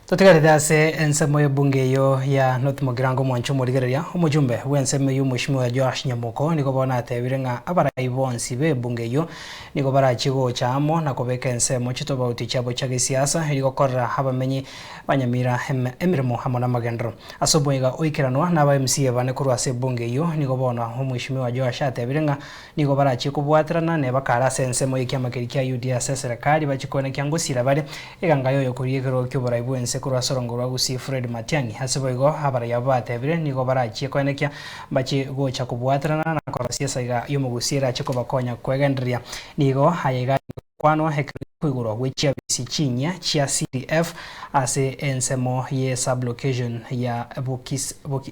Totigarete ase ensemo y'ebunge eyio ya North Mugirango omwancho omorigereria, omochumbe bw'ensemo eyio Mweshimiwa Joash Nyamoko nigo bono atebire ng'a abarai bonsi b'ebunge eyio nigo barachie gocha amo na kobeka ensemo chitobauti chiabo chia gesiasa erio gokorera abamenyi ba Nyamira emeremo amo namagenderero. Ase omoiga oikeranwa naba MCA bane korwa ase ebunge eyio nigo bono Omweshimiwa Joash atebire ng'a Nigo barachie kobwaterana ne bakare ase ensemo y'ekiama keria kia Yudia ase eserekari, bachie koenekia ngosira bare eganga y'oyokoria ekerogo ki'oborai bw'ense korwa ase orongo rwa Gusii Fred Matiang'i. Ase boigo abarai abwo batebire nigo barachie koenekia mbachie gocha kobwaterana na korosia esaiga y'omogusii erache kobakonya kwegendereria. Nigo aya iga arenge gokwanwa ekero gi'okoigorwa gwe chiabisi chinyia chia CDF ase ensemo ye sub-location ya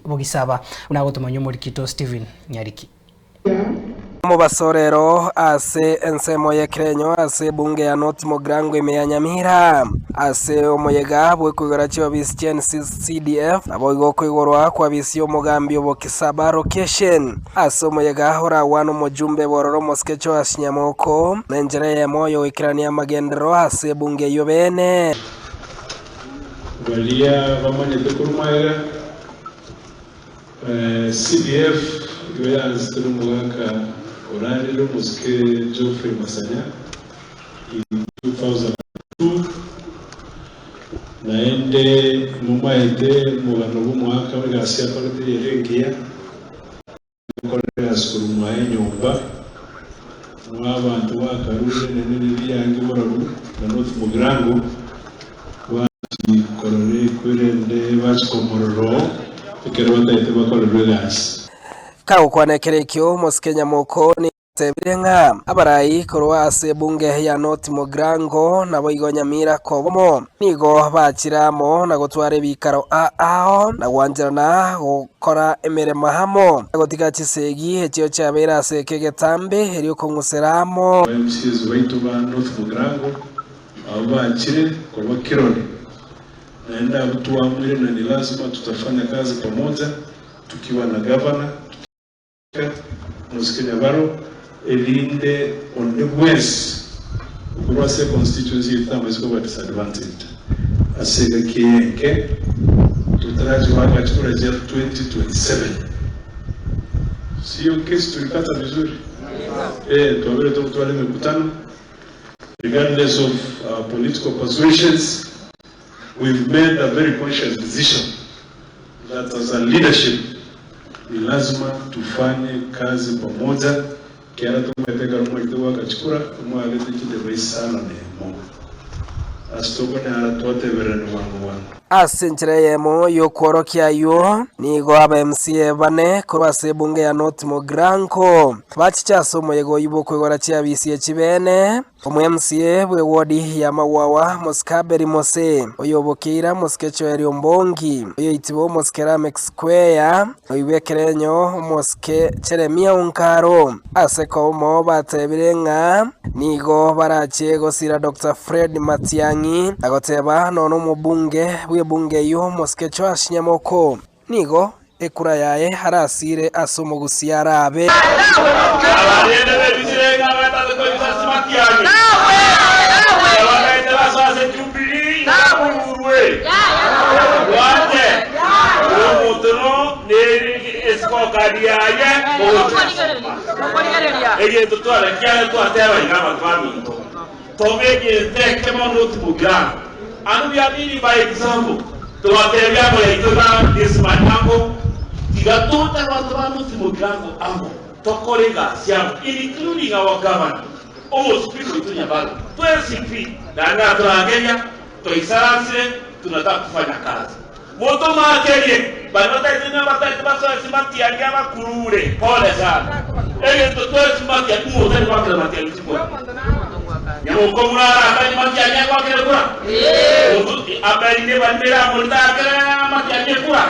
Bogisaba buna agotomanywa omorikito Stephen Nyariki. Omobasorero ase ensemo y'ekerenyo ase ebunge ya North Mugirango ime ya Nyamira ase omoyega bw'okoigora chiofisi chia NCCDF naboigo okoigorwa kw'abisi y'omogambi o Bokisaba Location ase omoyega oragwane omojumbe bw'ororo omosike Joash Nyamoko nenchera eyemo y'ogoikerania amagenderero ase ebunge eyio bene. Baria bamanyete korwa magega. CDF igo yaanchete nomogaka oranire omosike Geoffrey Masanya in 2002, naende momaete omogano bw'omogaka egasi akorete eyere engiya, gokora egasi korwa mwaye nyomba, mwa abanto bakarure naende nebiange borobwo na North Mugirango. Bachikorora ekwerende bachikomorora oo, ekero batagete bakorerwe egasi. Kagokwana ekero ekio, omosike Nyamoko nigo atebire ng'a abarai korwa ase ebunge ya North Mugirango naboigo Nyamira Kobomo nigo bachire amo na gotwara ebikaro ao na gwancherana gokora emeremo amo na gotiga chisegi echio chiabeire ase eke egetambe erio kong'usera amo. Aba MCAs baito ba North Mugirango Abwo bachire koba kirori, naende abwo twaamwire na ni lazima tutafanya kazi pamoja tukiwa na gavana, tukiwa mosike Nyabaro, erinde onde bwensi okorwa ase econstituency yaito tamanyeti koba disadvantaged ase egaki eye enke totarachi goaka chikura chia 2027. Siyo kesi tulikata vizuri? Eh, twabere togotwara emekutano. Regardless of our political persuasions, we've made a very conscious decision that as a leadership ni lazima tufanye kazi pamoja kiara tomaete ekero mwaite goaka chikura omwagete chidebe isano na emo ase tokonyara twatebererani bwango bwango. Ase enchera eyemo y'okworokia ayio, nigo aba MCA bane korwa ase ebunge ya North Mugirango bachiche ase omoyega oyio bw'okoigora chiabisi echi bene, omo-MCA bw'ewodi ya Magwawa, Mosike Abeli Mose, oyobokeira Mosike Joel Ombongi, oyoitibo Omosike Lameck Square, oigwe ekerenyo Omosike Jeremia Onkaro. Ase komo batebire ng'a nigo barache gosira Doctor Fred Matiang'i na goteba nonya omobunge bw'ebunge eyio Mosike Joash Nyamoko nigo ekura yaye arasire ase omogusia arabe. Abarende bebisire ng'a batate koebisa Matiang'i, abagaete basoe ase Jubilii bakururwe. Bwate, omotono Esikookari yaye mogochia gosoma. Egento tware kiare twateba iga abanto baminto, tobe egento ekemo notimokirana. And we are leading by example. Tobatebia amo yaito iga this my uncle, tiga toche abanto ba notimokirana amo tokore egasi amo including our governor, omospeaker oito Nyabaro, twensi pi naende natorangeria toisaransire tunataka kufanya kazi. Motomakerie baria bataete ng'a bataete basoe ase matiangi abakurure. Pole sana. Egento twensi matiangi ng'o otari goakera matiangi chikura? Nyamoko murarakanie matiangi agoakere kura? Monto aberire baria bere amo ritakere matiangi ekura?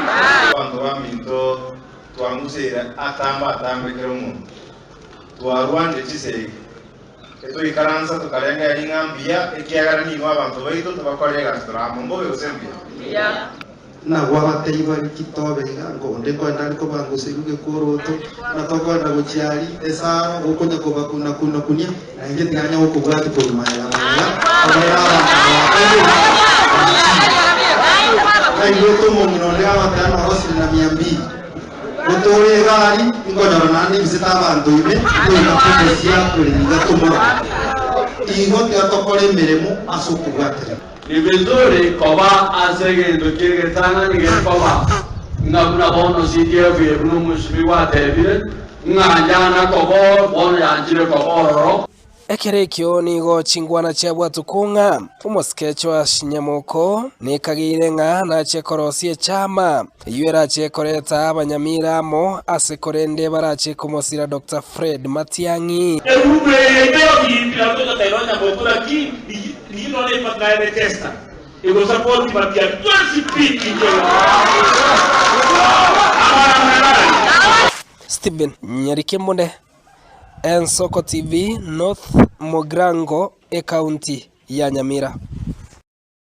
Abanto baminto twang'useire atambe atambe kera omonto, twarwanire chisegi, Etoikaransa tokarengereria ng'a mbuya, ekiagera nigo abanto baito tobakorera egasi tore amo. Mbobe gose mbuya? Nabwo abatebia baria chitobe iga, Nkonde nkoenda are kobangusa eruge kw'oroto, buna tokoenda gochia aria esaro, gokonya kobakuna-kuna-kunia, na inche tiganya gokobwatia korwa magega magega, obaire abanto bakoigwa omochie. Naigwete omong'ina onde agoteba norosire na mia mbili. Gotore egari, inkonyora naende ibisete abanto ime, ntoika komosia ore iga tomorore. Igo tiga tokore emeremo ase okobwaterana. Ni vizuri koba ase egento ki'egetang'ani gekoba, ng'a buna bono CDF eye buna omosibigwa atebire, ng'a yana koba bono yanchire koba ororo. Ekero ekio nigo chingwana chiabwatwe kong'a omosike Joash Nyamoko nekageire ng'a nachie korosia echama eyio erache koreta abanyamira amo ase korende barache komosira Doctor Fred Matiang'i. Erumu eye ime togoteeba Nyamoko naki riria nonye ipaka ere Chester egosapoti Matiang'i twensi pi inche Stephen Nyarikemone Ensoko TV, North Mugirango, Ekaunti ya Nyamira.